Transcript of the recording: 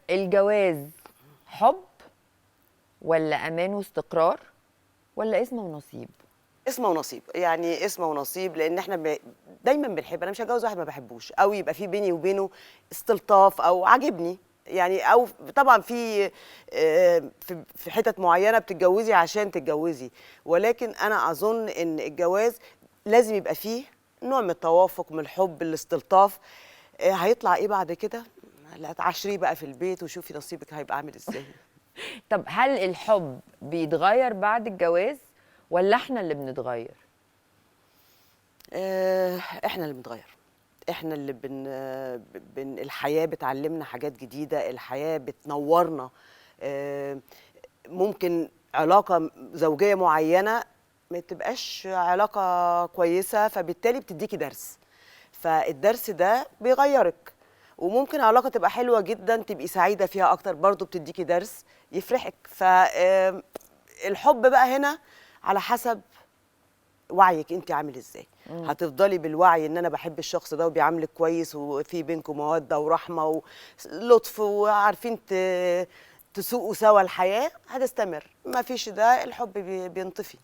الجواز حب ولا امان واستقرار ولا اسم ونصيب؟ اسمه ونصيب، يعني اسمه ونصيب، لان احنا دايما بنحب. انا مش هتجوز واحد ما بحبوش، او يبقى في بيني وبينه استلطاف او عاجبني يعني، او طبعا في في حتت معينة بتتجوزي عشان تتجوزي، ولكن انا اظن ان الجواز لازم يبقى فيه نوع من التوافق، من الحب، الاستلطاف. هيطلع ايه بعد كده؟ لا تعشريه بقى في البيت وشوفي نصيبك هيبقى عامل ازاي. طب هل الحب بيتغير بعد الجواز ولا احنا اللي بنتغير؟ احنا اللي بنتغير، احنا اللي بن الحياة بتعلمنا حاجات جديدة، الحياة بتنورنا. ممكن علاقة زوجية معينة ما تبقاش علاقة كويسة، فبالتالي بتديكي درس، فالدرس ده بيغيرك. وممكن علاقة تبقى حلوة جدا تبقي سعيدة فيها أكتر، برضو بتديكي درس يفرحك. فالحب بقى هنا على حسب وعيك انت عامل ازاي. هتفضلي بالوعي ان انا بحب الشخص ده وبيعاملك كويس وفي بينكم موده ورحمة ولطف وعارفين تسوقوا سوا الحياة، هتستمر. ما فيش ده الحب بينطفي.